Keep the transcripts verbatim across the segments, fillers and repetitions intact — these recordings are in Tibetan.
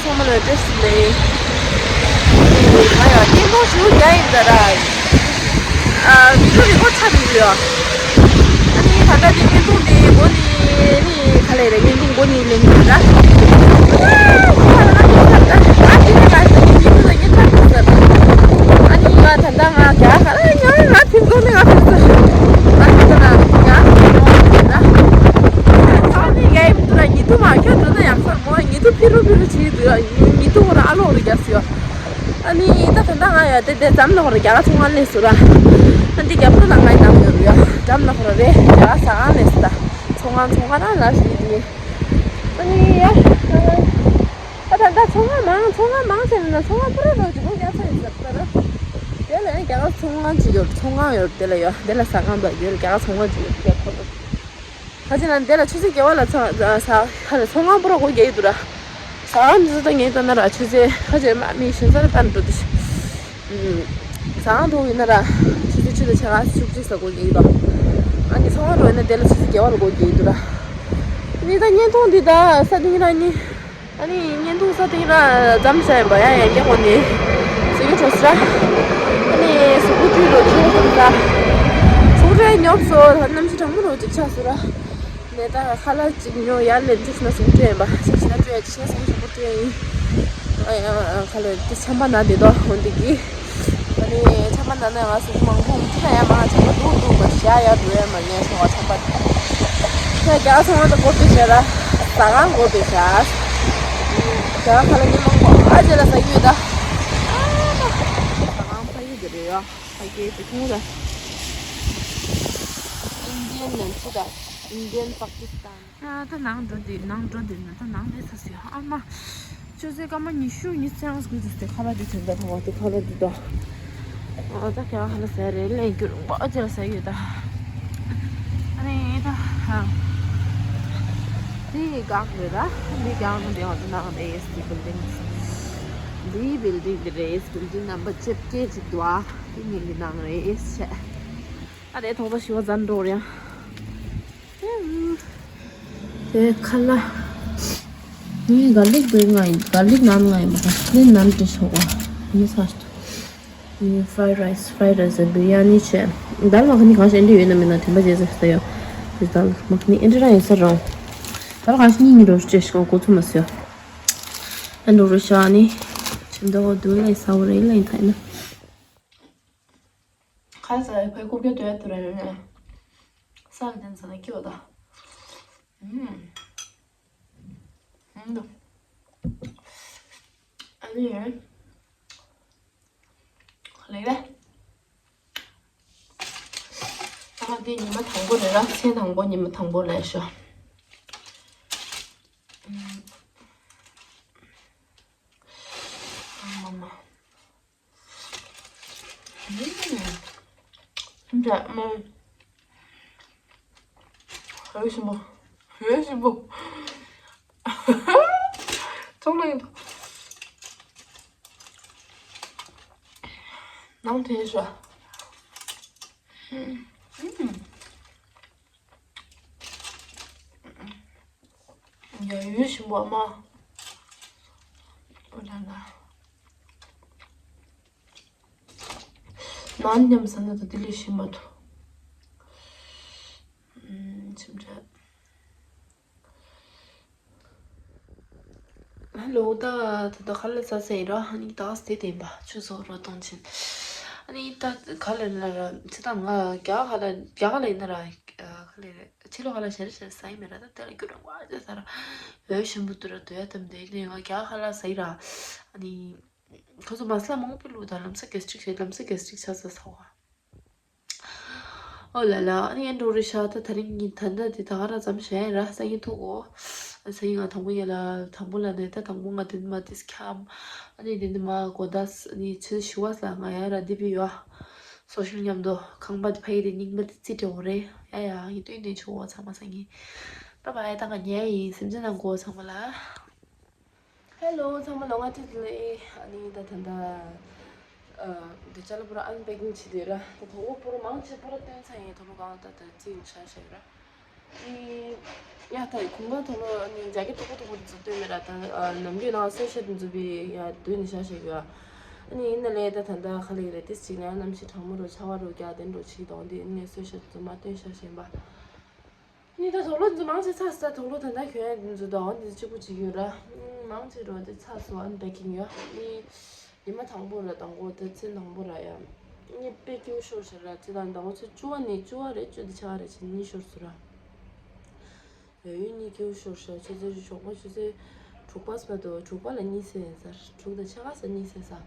ཚང་མ་ལ་བཀྲ་ཤིས་བདེ་ལེགས། ང་ཡང་བརྙན་ཐུང་ཞུ་རྒྱུ་ཡིན་ད་ར། ཨ། བི་ཌིའོ་རི་ཀོཌ་ཆགས་འདུག་ཡོད། ཨ་ནི་ད་ལྟ་དེ་བརྙན་ཐུང་དེ་འགོ་ནས་ནི་ག་ལེ་རེད། བརྙན་ཐུང་འགོ་ནས་ལེན་གྱི་ར། ཨ་ནི་ང་ད་ལྟ་ང་རྒྱ་ཁ་ལ་ཉལ་ང་ཐིམ་གོ་ནས་ང་ཐིམ་ས། ང་ཐིམ་ས་ན་ང་ཐིམ་ས་ན་ང་ཐིམ་ས་ན། ཨ་ནི་ཡ་ཡིན་དུ་ར་ཉི་དུ་མ་ཁྱོད་འགྲོ་ན་ཡག་ས་མོ་ཉི་དུ་ཕི་རུ་ཕི་རུ་བྱེད་འདུག་ཉི་དུ་ཁོ་ར་ཨ་ལོ་རུ་རྒྱབ་སུ་ཡོད། ཨ་ནི་ད་ད་ལྟ་ང་ཡོད་དེ་དེ་འགྲམ་ན་ཁོ་ར་རྒྱ་གར་ཚོང་ཁང་སླེབས་སོང་ར། ཨ་འདི་རྒྱབ་ལོགས་ལ་ང་ཡི་འགྲམ་ཡོད་རུ་ཡོད། འགྲམ་ན་ཁོ་ར་རེད། རྒྱ་གར་ཟ་ཁང་སླེབས་སོང་ད། ཚོང་ཁང་ཚོང་ཁང་རང་ལ་ཞིག་དེ། ཨ་ནི་ཡ། ད་ད་ལྟ་ཚོང་ཁང་མང་ཚོང་ཁང་མང་ཆེ་ན་ཚོང་ཁང་པུ་ར་རོ་ཅིག་པོ་རྒྱག་ས་ཡིན་ཟེར་ད་ར། དེ་ལ་ཡང་རྒྱ་གར་ཚོང་ཁང་ཅིག་ཡོད། ཚོང་ཁང་ཡོད་དེ་ལ་ཡོད། དེ་ལ་ཟ་ཁང་དང་དེ་ལ་རྒྱ་གར་ཚོང་ཁང་ཅིག་ཡོད་དེ་ཁོ་ན། ཁ་ཅིག་ན་དེ་ལ་ཆུ་ཚོད་བརྒྱད་པ་ལ་ཚ་ས་ཁ་ལ་ཚོང་ཁང་པུ་ར་སྒོ་རྒྱག་གི་འདུག་ར། ཟ་ཁང་འདི་ཚོ་ད་ངས་ལྟ་ན་ར་ཆུ་ཚོད་ཁ་ཅིག་མ་མི་གཞན་ས་ལ་ལྟ་ན་འགྲོ་དུ་ཤི། ཟ་ཁང་དུ་ཡིན་ན་ར་ཆུ་ཚོད་བཅུ་དང་ཕྱེད་ཀ་བཅུ་གཅིག་ས་སྒོ་རྒྱག་གི་འདུག་ཨ་ནི་ཚོང་ཁང་འགྲོ་ཡིན་ན་དེ་ལ་ཆུ་ཚོད་བརྒྱད་པ་ལ་སྒོ་རྒྱག་གི་འདུག་ར། ཨ་ནི་ད་བརྙན་ཐུང་འདི་ད་ས་སྟེང་ར་ནི། ཨ་ནི་བརྙན་ཐུང་ས་སྟེང་ར་མཚམས་བཞག་ཡིན་པ་ཡ་ཡང་རྒྱ་གོ་ནི། ཟི་གི་འགྲོ་སི་ར། ཨ་ནི་གཟུགས་པོ་བཀྲུས་འགྲོ་ཆུ་བོ་ཐོག་ད། ཆུ་རེ་ཉོབ་སོ་ད་གནམ་གཤིས་གྲང་མོ་རོ་ཅིག་ཆགས་སོ་ར། ནས་ད་ཁ་ལག་ཅིག་ཉོ་ཡར་ལེན་འགྲོ་ཤི་ན་གཟུགས་པོ་བཀྲུས་ཡིན་པ་ཤ་ཤི་ན་བཀྲུས་ཡ་ཅི་ཤ་གཟུགས་པོ་བཀྲུས་ཡིན། ཨ་ཡ་ཁ་ལག་དེ་ཆམ་པ་ན་དེ་དོ་འོན་དེ་གི། ཨ་ནི་ཆམ་པ་ན་ན་ང་སུ་མང་པོ་མི་ཐུབ་ན་ཡ་མ་ཆམ་པ་འདུག་འདུག་པ་ཤ་ཡ་འགྲོ་ཡ་མ་ཉན་སོང་བ་ཆམ་པ། ཁྱོད་རྒྱ་ཚོང་བ་དང་སྒོ་དེ་བྱས་ལ། ཟ་ཁང་སྒོ་དེ་བྱས། རྒྱ་ཁ་ལ་ཉི་མ་འགོ་ཨ་ཅེ་ལ་ཟ་ཡོད་ད། ཟ་ཁང་ཕ་ཡུལ་དེ་རེད་ཡ། ཕ་གི་དེ་ཁོང་ལ། Indian ནང་ཚུད་ད། Indian Pakistan། ད་ནང་འགྲོ་དེ་ནང་འགྲོ་དེ་ན་ད་ནང་དེ་ས་སུ་ཡ་ཨ་མ། ཆུ་ཚོད་སྐར་མ་ཉི་ཤུ་ཉི་ཤུ་རྩ་ལྔ་སྒུལ་དུས་ཏེ་ཁ་ལག་དེ་དོན་དག་ཐོག་དེ་ཁ་ལག་དེ་དོ། ཨ་ད་ཁྱེད་ཁ་ལག་ཟ་རེད་ལན་རྒྱུ་རུང་པ་ཨ་ཅེ་ལ་ཟ་ཡོད་ད། ཨ་ནི་ད་ཧ། དེ་གག་རེད་ད། དེ་གག་ནི་དེ་བ་དེ་ནང་དེ་ཨེ་སི་དེ་building། དེ་building དེ་རེད། Building number བཅོ་བརྒྱད་ཅིག་འདུག་ཨ། དེ་ངེད་ཀྱི་ནང་རེད་ཨེ་སི་བྱས། ཨ་དེ་ཐོག་ད་ཞི་བ་ཛན་འགྲོ་རེད་ཨ། དེ་ཁ་ལག་ངའི་གར་ལིག་བེ་ང་ཡིན། གར་ལིག་ནན་ང་ཡིན་པ་དང་ལིན་ནན་ཏི་ཤོག་པ་ནི་ཚ་ཤོག་ནི་fried rice fried rice བི་རི་ཡ་ནི་བྱས། དལ་མ་ཁ་ནི་གང་ཞིག་འདི་ཡོད་ན་མིན་ན་དེ་འབའ་རྗེས་ཟེར་ཡོད། དེ་དལ་མ་ཁ་ནི་ཨེ་འདྲ་རང་ཡོད་ས་རང་། དལ་གང་ཞིག་ནི་ཉི་རོ་ཅེ་ཤོག་གོ་ཚུ་མ་སོ། ཨེ་འདྲ་རོ་ཤ་ནི་ཆེན་དོ་དུ་ལ་ས་བ་རེ་ལ་ཡིན་ཐ་ཡིན་ན། ཁ་ས་ཁོའི་ཀུ་ཀེ་དོད་དུ་ར་ཡོད་ན། ས་ལ་དེན་ས་ན་ཁྱོད་ད། ཨུམ། ཨུམ་དུ། ཨ་ནི། ལེགས་རེད། ད་དེ་ཉི་མ་དང་པོ་རེད་ར། ཚེས་དང་པོ་ཉི་མ་དང་པོ་ལས་ཤོག་ཨུམ། ཨ་མ་མ། འདྲ་མོ། ཧེ་ཞིམ་པོ། ཧེ་ཞིམ་པོ། ཚོང་ལ་ཡིན་ཏོ། ནང་དེ་ཤོ། ཨུམ། ཡ་ཡུལ་ཞིམ་པོ་མ། ཨོ་ལ་ལ། ནང་མཉམ་ཟ་ན་ད་དེ་ལས་ཞིམ་པ་འདུག་ཨུམ། ཆིམ་ཕྲ། ཧ་ལོ་ད་ད་ད་ཁ་ལག་ཟ་ཟེར་ར། ཨ་ནི་ད་སྟེ་བསྟན་པ་ཆུ་ཚོད་རོ་གཏོང་ཆེན། ཨ་ནི་ད་ཁ་ལག་ན་ར་ཚེ་ད་ང་རྒྱ་ཁ་ལག་རྒྱ་ཁ་ལག་ཡིན་ན་ར་ཁ་ལག་རེད། ཕྱི་ལོགས་ཁ་ལག་ཞེ་རེ་ཞེ་རེ་ཟ་ཡི་མེད་ར། ད་དེ་ལ་རྒྱུ་རང་བ་ཅེ་ཟ་ར། འོད་ཞིམ་པོ་འདུག་ར། དོ་ཡ་དམ་དེ་ནས་ང་རྒྱ་ཁ་ལག་ཟ་ཡི་ར། ཨ་ནི་ཁོ་ཚོ་མ་སླ་མང་པོ་ལུག་ད་ལམ་སང་གེ་སི་ཊིག་བྱེད། ལམ་སང་གེ་སི་ཊིག་ཆགས་ས་ཟ་བ། ཨོ་ལ་ལ། ཨ་ནི་ཨེ་འགྲོ་རེ་ཤག་ད་དེ་རིང་ཉིན་ད་ལྟ་འདི་ད་ག་རང་ཙམ་བྱས་ར། སང་ཉིན་ཐུག་གོ། སང་ཉིན་ང་དང་པོ་ཡ་ལ་དང་པོ་ལ་ནས་ད་དང་པོ་ང་དེ་ནི་མ་དེ་སི་ཁྱམ། ཨ་ནི་དེ་ནི་མ་གོ་ད་ཨ་ནི་ཆུ་ཞུ་བ་ས་ང་ཡ་ར་དེ་བི་ཡོ། སོ་ཤལ་མཉམ་དུ་ཁང་པ་དེ་ཕ་ཡི་དེ་རྙིང་པ་དེ་རྩིས་སྤྲད་འོ་རེད། ཡ་ཡ་ཡིན་དུས་ནས་ཆུ་བོ་ཚང་མ་སང་ཉིན། བྷའི་བྷའི། ད་ང་ཉལ་ཡིན། སེམས་ཅན་ནང་གོ་ཚང་མ་ལ། ཧེ་ལོ། ཚང་མ་ལ་སྔ་དྲོ་བདེ་ལེགས། ཨ་ནི་ད་ད་ད། ཨ། འདི་ཅ་ལག་པུ་ར་ཨན་པེ་ཀིང་བྱེད་དེ་ར། ད་དོ་པོ་པུ་ར་མང་ཆེ་པུ་ར་བཏོན་ཚར་ཡིན། དོ་པོ་གང་ད་ད་རྩིས་ཡིན་ཆ་ཤ་ཡོད་ར། ཡ་ད་གུང་ག་ཐོག་ལ་ནི་རྒྱ་སྐད་མཐུག་པོ་མཐུག་པོ་འདི་ཚོ་སྟོན་མེད་ར། ད་ནམ་རྒྱུན་ནང་སོ་ཤད་འདི་ཚོ་བི་ཡ་སྡོད་ནི་ཤ་ཤ་ཡོད། ཨ་ནི་ཡིན་ན་ལས་ད་ད་ད་ཁ་ལིག་རེད། དེ་ཅིག་ནས་གནམ་གཤིས་གྲང་མོ་རུ་ཆར་པ་རུ་རྒྱག་དེ་འགྲོ་ཅིག་དང་དེ་ནས་སོ་ཤད་འདི་ཚོ་མ་སྟོན་ཤ་ཤ་ཡིན་པ། ནི་ད་དོག་ལོ་འདི་མང་ཆེ་ཚ་ས་དོག་ལོ་ད་ད་གྱོན་ཡ་འདི་ཚོ་ད་འོ་འདི་གཅིག་པུ་ཅིག་ཡོད་ར། མང་ཆེ་རོ་འདི་ཚ་སོ་ཨན་པེ་ཀིང་ཡོད་ནི། ཉི་མ་དང་པོ་ར་དང་པོ་དེ་ཚེ་དང་པོ་ར་ཡ། ངས་དཔེ་སྐྱིད་པོ་ཤོར་ཤག་ར། ཚེ་དང་དང་པོ་ཚེ་བཅུ་པ་ནས་བཅུ་པ་རེད། བཅུ་དེ་ཆ་རེད་ཕྱིན་གཉིས་ཤོར་སོང་ར། ཡ་ཡུན་གཉིས་སྐྱིད་པོ་ཤོར་ཤག་ཆུ་ཚོད་ཞོགས་པ་ཆུ་ཚོད་དྲུག་པ་སོང་འདུག་དྲུག་པ་ལ་གཉིད་སད་ཡིན་ས་ར། དྲུག་དང་ཕྱེད་ཀ་ས་གཉིད་སད་ས།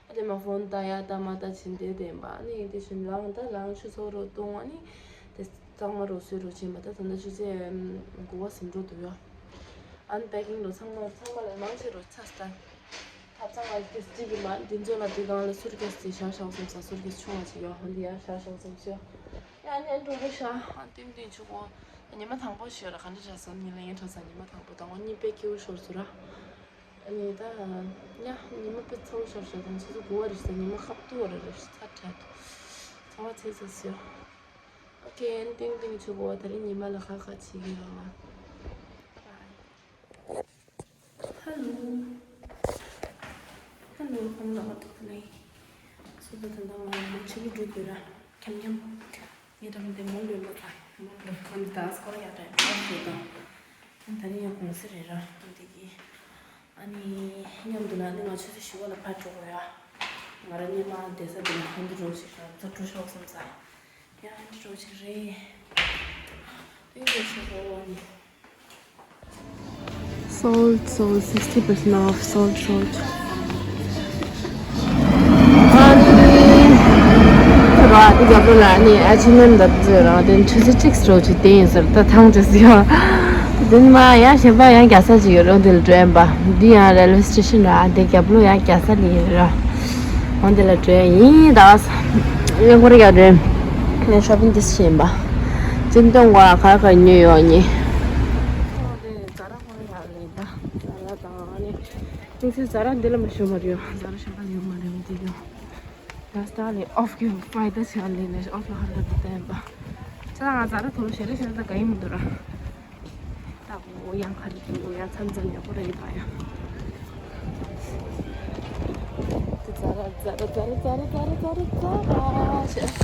ཨ་དེ་མ་ཕོན་ལྟ་ཡ་ལྟ་མ་ལྟ་ཕྱིན་དེ་བསྟན་པ། ཨ་ནི་དེ་བཞིན་ལངས་ད་ལངས་ཆུ་ཚོད་རོ་གཏོང་བ་ནི། དེ་གཙང་མ་རོ་སོས་རོ་ཕྱིན་པ་ད་ད་ལྟ་ཆུ་ཚོད་དགུ་པ་ཟིན་འགྲོ་འདུག་ཡ། ཨན་པེ་ཀིང་རོ་ཚང་མ་ཚང་མ་ལ་མང་ཆེ་རོ་ཚ་ས། ཐབ་ཚང་ལ་ཏིས་གཅིག་གི་མ་འདི་ཚོ་ལ་དེ་སྒང་ལ་སུར་ཀེས་ཅིག་བཞག་བཞག་བསམ་ས། སུར་ཀེས་ཆུང་བ་ཅིག་ཡོད། ཧོན་དེ་ཡར་བཞག་བཞག་བསམ་སོ། ཡ་ནས་འགྲོ་རེ་ཤ་ཨ་ཏིང་ཏིང་ཆུ་གོ། ཉི་མ་དང་པོ་ཞོར་ག་འདྲ་རེད་བསམ། ཉི་ལ་ཡིན་འགྲོ་ས། ཉི་མ་དང་པོ་དང་པོ་གཉིད་དཔེ་སྐྱིད་པོ་ཤོར་སོང་ར། ཨ་ནི་ད་ཡ་ཉི་མ་དཔེ་ཚ་པོ་ཤོར་ཤོར་དང་ཆུ་ཚོད་དགུ་པ་རེད་ས། ཉི་མ་ཁ་བཏུ་བ་རེད་རེད་ཚ་དྲག་ཚ་བ་ཚེ་ཚ་སོ། ཨོ་ཁེ། ཨ་ནི་ཏིང་ཏིང་ཆུ་གོ། ད་རིང་ཉི་མ་ལ་ཁ་ཁ་བྱེད་ཀྱི་ཡོད། ཧ་ལོ། ཧ་ལོ། ཁམས་ལ་བ་ཐུག་ནས། སུ་དང་ད་ལྟ་ང་མོ་ཆེ་གི་འགྲོ་དགོས་ར། ཁྱམ་ཁྱམ། ངས་ད་མི་དེ་མོ་ལོས་མ་ཐག་མོ་ལོས་ཁོ་འདི་ད་སྐོར་ཡག་རེད་ཨ་ཞེས་དང་། ད་ནི་ཡང་གུང་སེང་རེད་ར་འདི་གི། ཨ་ནི་མཉམ་དུ་ན་ནི་ང་ཆུ་ཚོད་བཞི་པ་ལ་ཕར་འགྲོ་དགོས་ཡ། ང་རང་སྔོན་མ་བསྡད་ས་དེ་ལ་ཧོན་དུ་འགྲོ་ཞིག་ར་ཚ་འགྲོ་ཤོག་བསམ་ས། ཡང་འདི་འགྲོ་ཆེ་རེད། ཏིང་ཏིང་ཆུ་གོ་ནི། Sold, sold, sixty percent off, sold, sold. ཨ་ནི། ཁྱོད་རང་དེ་རྒྱབ་ལོ་ལ་ནི་ཨ་ཆི་ནན་ད་ཚོད་རང་དེ་ཆུ་ཚོད་གཅིག་སོ་ཆུ་དེ་ཡིན་ཟེར་ད་ཐང་ཆུ་སི་ཡོ། དེ་ནི་མ་ཡང་གཞན་པ་ཡང་རྒྱ་ས་ཅིག་ཡོད་རོ་འདི་ལ་འགྲོ་ཡིན་པ། འདི་ཡང་རེལ་ཝེ་སི་ཊེ་ཤན་ར། དེ་རྒྱབ་ལོ་ཡང་རྒྱ་ས་ནི་ཡིན་ར། འོ་འདི་ལ་འགྲོ་ཡིན་ད། ཡང་ཁོ་རེ་ཡག་རེད། ངས་ཤོ་པིང་ཏིས་བྱས་ཡིན་པ། ཅིན་ཏོང་ག་ག་ག་ཉོས་ཡོད་ནི། ཛ་ར་ཁོ་རེ་ཡག་རེད་ད། ཛ་ར་དང་ཨ་ནི། ཏིང་སི་ཛ་ར་འདི་ལ་མ་ཤོད་མ་རེད། ཛ་ར་ཤམ་པ་ལ་ཡོད་མ་རེད་འདི་ཡོད། ད་སྟ་ལི་ཨོཕ་གི་ཕའི་ད་ཆ་ལི་ནས་ཨོཕ་ལ་ཧ་ལ་འདི་ད་ཡིན་པ། ཅ་ང་ཛ་ར་ཐོ་ལོ་ཤེ་རེ་ཤེ་རེ་ད་ག་ཡིན་མི་འདུག་ར། ད་འོ་ཡང་ཁ་རི་འོ་ཡང་མཚམས་མཚམས་ཡག་པོ་རེད་ཡིན་པ་ཡང་། ཛ་ར་ཛ་ར་ཛ་ར་ཛ་ར་ཛ་ར་ཛ་ར་ཛ་ར་ཞེས།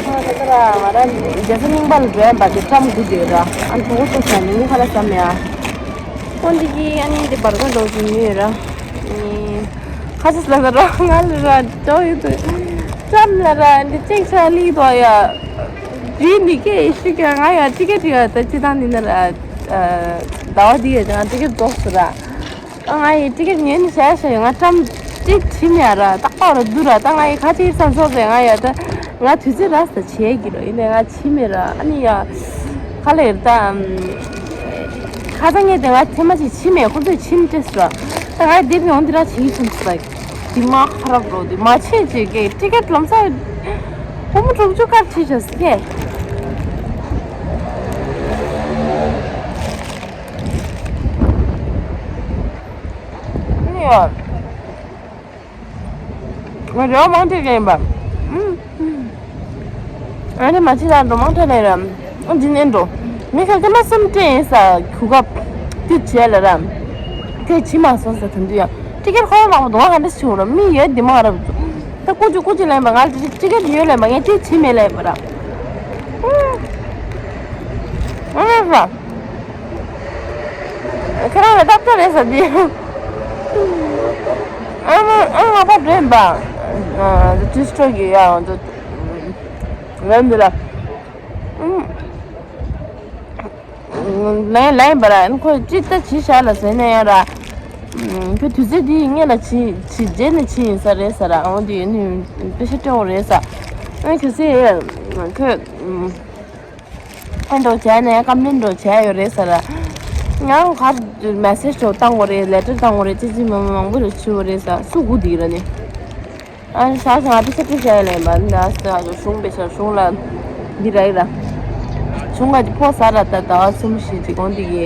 ཨ་ད་ད་ར་ང་རང་རྒྱལ་ས་རྙིང་པ་ལ་འགྲོ་ཡ་འབའ་ཅིག་ཀྲམ་དགུ་དེ་ར་ཨ་ནི་གྲོགས་པོ་ཚོ་ས་ནི་ངུ་ཁ་ལ་བསམ་ཡ། ཁོང་འདི་གི་ཨ་ནི་འདི་བར་ག་འགྲོ་བཞིན་ཡོད་ར། ཁ་ཤས་ལ་ན་ར་ང་ལ་ར་འགྲོ་ཡོད་དུ་ཀྲམ་ལ་ར་འདི་ཅིག་ཆ་ལི་དོ་ཡ། བི་ནི་ཀེ་ཤི་ཀ་ང་ཡ་ཊི་ཀེ་ཊི་ཡ་ད་ཅི་ད་ནི་ན་ར། ཟླ་བ་འདི་ཡ་ང་ཊི་ཀེ་ཊི་རྫོགས་སོང་ར། ང་ཡི་ཊི་ཀེ་ཊི་ཉོས་ནི་བྱས་བྱས་ཡོད། ང་ཀྲམ་གཅིག་བྱིན་མེད་ར། ཏག་ཏག་ར་འདུག་ར། ད་ང་ཡི་ཁ་ཆེ་ས་ཚོགས་པས་ང་ཡ་ད་ང་དུས་ཚོད་ར་ས་བྱས་ཀྱི་ར། ཡིན་ནའི་ང་བྱིན་མེད་ར། ཨ་ནི་ཡ་ཁ་ལེར་ད་ཁ་སང་ངས་དེ་ང་ཐེངས་མ་གཅིག་བྱིན་མེད། ཁོ་ཚོས་བྱིན་སྤྲད་སོང་ར། ད་ང་ཡི་དེབ་ཡོང་འདི་ར་བྱེད་ཀྱི་སོང་ས། དེ་མ་ཁ་རབ་རོ་དེ་མ་བྱེད་ཅེས་ཀྱི་ཊི་ཀེ་ཊི་ལམ་སང་སྒོར་མོ་དྲུག་ཅུ་ཁར་ཁྲིད་བྱས་སོང་ཀྱེ། ཨ་ནི་ཡ། ང་རེ་བ་མང་དྲགས་ཡིན་པ། ཨ་ནི་མ་ཕྱི་ལ་འགྲོ་མང་དྲགས་ལས་ར། ཨ་འདི་ནས་འགྲོ། མི་ཁ་ཁ་མ་སེམས་ཁྲལ་ཡིན་ས་གུ་གབ་དུས་བྱས་ལ་ར། དེ་ཕྱི་མ་སོང་ས་ད་འདི་ཡ། ཊི་ཀེ་ཊི་ཁོ་རང་ལག་པ་དོ་ཧ་འདྲ་ཞིག་ར་མི་ཡོད་འདི་མ་ར། ད་ཀུ་ཅི་ཀུ་ཅི་ལེན་པ་ང་ལ་ཊི་ཀེ་ཊི་ཡོད་ལེན་པ་ངས་དེ་ཕྱི་མེད་ལེན་པ་ར། ཨ་ར། ཁྱེད་རང་ལ་སྟབས་བདེ་རེད་ཟེར་དུས། ཨ་མ་ཨ་ང་པ་འདྲེན་པ། ཨ་ཏི་སི་ཊོ་གི་ཡ་འདི། ལན་འདི་ལ། ལན་ལན་པ་ར་ཁོས་ཅི་ལྟ་ཅི་བྱ་ལ་ཟེར་ནས་ཡ་ར། ཁྱོད་དུས་ཚོད་འདི་ངེད་ལ་ཕྱི་ཕྱི་རྗེས་ནས་ཕྱི་ཡིན་ས་རེད་ཟེར་ར། འོ་འདི་ཡིན་ནི་དཔེ་ཆ་སྤྲད་འོ་རེད་ཟེར། ཨ་ཁྱོད་ཚེ་ཁྱོད། ཨེ་འགྲོ་བྱས་ནས་ཀམ་པི་ལེན་འགྲོ་བྱས་ཡོད་རེད་ཟེར། ཡང་གར་མེ་སེ་ཇི་འགྲོ་བཏང་དགོས་རེད། ལེ་ཊར་བཏང་དགོས་རེད། ཅི་ཅི་མང་མང་པོ་རེ་བྱེད་དགོས་རེད་ཟེར། སུ་སྒུག་བསྡད་ཀྱི་ར་ནི། ཨ་ནི་ཞག་ཞག་ང་དཔེ་ཆ་དཔེ་བྱས་ལེན་པ་འདི་ཨ་ཟེར། གཞུང་དཔེ་ཆ་གཞུང་ལ་འདི་ར་ཡི་ར། གཞུང་ང་ཅི་ཕོ་ཟ་ར་ད་ཟླ་བ་གསུམ་བཞི་ཅིག་གོང་འདི་གི་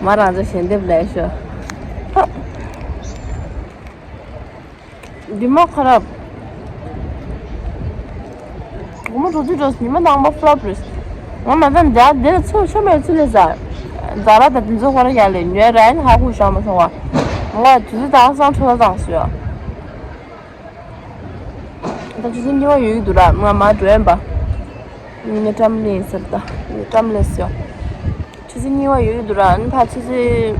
མ་རང་ཚ་ཞལ་འདེབས་ལས་ཤོག་འདི་མ་ཁ་རབ། མོ་འགྲོ་དུས་འགྲོ་ཉི་མ་ནང་པ་ཕ་ལོབ་རེད། ང་མ་ཚང་འདི་འདི་ལ་ཚུར་ཆོ་མེད་ཚུར་ལས་ཟ། ཛ་ར་དང་དེ་ཚོ་ཁོ་ར་ཡ་ལས་ཉོས་ར་ཡིན་ཧ་གོ་ཤ་མ་སོང་བ། ང་དུས་ཚོད་དག་སང་འཕྲོ་བརླག་བཏང་སོང་ཡ། ད་ཆུ་ཚོད་གཉིས་པ་ཡོད་ཀྱི་འདུག་ར་ང་མ་འགྲོ་ཡིན་པ། ངས་བཀྲམ་ལེན་ཟེར་ད་ངས་བཀྲམ་ལེན་ཟེར། ཆུ་ཚོད་གཉིས་པ་ཡོད་ཀྱི་འདུག་ར་ཨ་ནི་ཕར་ཆུ་ཚོད་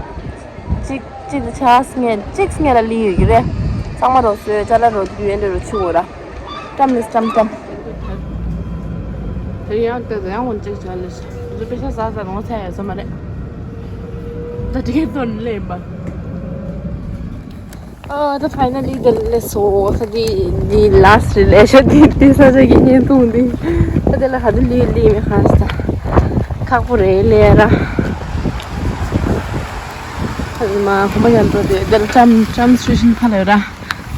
གཅིག་གཅིག་དང་ཕྱེད་ཀ་སྔས་གཅིག་སྔས་ལ་ལི་ཡོད་ཀྱི་རེད། གཙང་མ་རོགས་སོས་ཅ་ལག་རོགས་དུས་ཡོན་ཏེ་རོགས་ཆུ་འོ་ར། བཀྲམ་ལེན་བཀྲམ་བཀྲམ། དེ་ཡང་དེ་ཡང་འོན་གཅིག་ཅ་ལག་ཟ། དེ་ཚོ་པེ་ཤ་ཟ་ཟ་ནོ་ཚ་ཡ་ཟ་མ་རེད། ད་དེ་གས་ཚོ་ལེན་པ། ཨ་ད་ཕའི་ནལ་ལི་དེ་ལས་སོ་ས་དེ་དེ་ལ་སི་ཊི་རེད་ལས་ཤ་དེ་དེ་ས་ཆ་གི་བརྙན་ཐུང་དེ། ད་དེ་ལ་ཧ་དུ་ལི་ལི་མི་ཧ་ས་ཁག་པོ་རེད་ལས་ར། ཨ་མ་ཁོ་མ་ཡང་འགྲོ་དེ་དེ་ལ་ཊམ་ཊམ་སི་ཊེ་ཤན་ཁ་ལ་ཡོད་ར།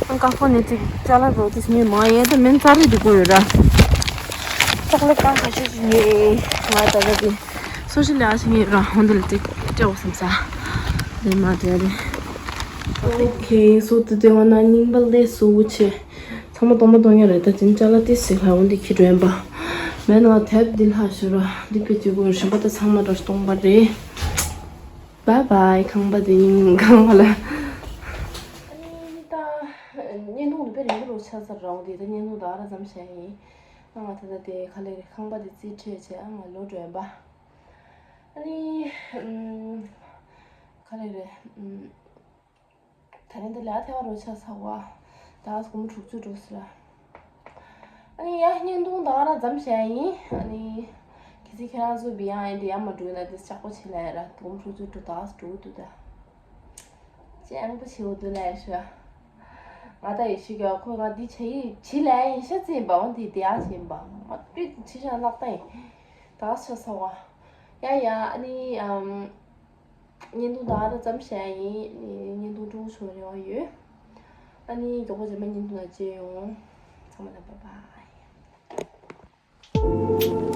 ཨང་ཀ་ཁོ་ནས་ཅིག་ཅ་ལག་རོ་དེ་སྨིན་མ་ཡེ་ད་མིན་ཙ་རི་དུ་གོ་ཡོད་ར། ཅོག་ལེ་ཊི་གང་ཁ་ཤས་ཤིག་ཉོས་ང་ད་ད་དེ། སོ་ཤི་ལ་ཞིག་ཡིན་ར་ཧོན་དེ་ལ་ཅིག་སྤྲད་འོ་བསམ་ས། དེ་མ་དེ་རེད། ཨོ་ཁེ་སོ་ཏུ་དེ་བ་ན་རྙིང་པ་ལས་སུ་བུ་ཆེ། ཚང་མ་སྟོང་པ་སྟོང་ཉ་རེད་ད་དེ་ཅ་ལག་ཏི་སི་ལྷ་འོན་དེ་ཁྱི་འགྲོ་ཡིན་པ། མེད་ན་དེབ་འདི་ལྷ་ཤོ་ར་འདི་པེ་ཅི་གོ་རིན་པ་ད་ཚང་མ་ར་སྟོང་པ་རེད། བའི་བའི་ཁང་པ་དེ་ཡིན་ཁང་པ་ལ། ཨ་ནི་ད་བརྙན་ཐུང་འདི་དཔེ་རིང་པོ་ཆགས་ཚར་ར་འོ་དེ་ད་བརྙན་ཐུང་ད་ར་ཙམ་བྱས་ཡིན། ང་ད་ལྟ་དེ་ག་ལེ་རེད་ཁང་པ་དེ་རྩིས་སྤྲད་བྱས་ང་ལོག་འགྲོ་ཡིན་པ། ཨ་ནི་ཨམ། ག་ལེ་རེད་ཨམ། ད་རིང་འདི་ལས་ཐལ་བ་རོ་ཆ་ཚ་བ། ད་སྒོར་མོ་དྲུག་ཅུ་འགྲོ་སི་ར། ཨ་ནི་ཡ་བརྙན་ཐུང་ད་ག་ར་མཚམས་བཞག་ཡིན། ཨ་ནི་གལ་སྲིད་ཁྱེད་རང་ཚོ་བི་ཡང་ཨེ་འདི་ཡ་མ་འགྲོ་ན་དེ་ལྕགས་པོ་བྱེད་ལ་ཡ་ར་སྒོར་མོ་དྲུག་ཅུ་འགྲོ་ད་འགྲོ་འདུག་ད། ཅེ་ཨང་པོ་བྱེད་འོ་འདུག་ལ་ཡ་ཤོད། ང་ད་ཡེ་ཤི་ག་ཁོ་ང་འདི་བྱེད་ཡི་བྱེད་ལ་ཡིན་ཤ་ཙི་ཡིན་པ་འོ་འདི་དེ་ཡ་བྱེད་ཡིན་པ་ང་པི་བྱེད་ཤ་ལག་ད་ཡིན། ད་ཆ་ཚ་བ། ཡ་ཡ་ཨ་ནི་ཨམ། བརྙན་ཐུང་ད་ག་ར་ཙམ་བྱས་ཡིན། བརྙན་ཐུང་ཀྲུང་ཞོ་རེ་བ་ཡོད། ཨ་ནི་མགྱོགས་པོ་རྗེས་མ་བརྙན་ཐུང་ལ་མཇལ་ཡོང་། ཚང་མ་ལ་བཱའི་བཱའི།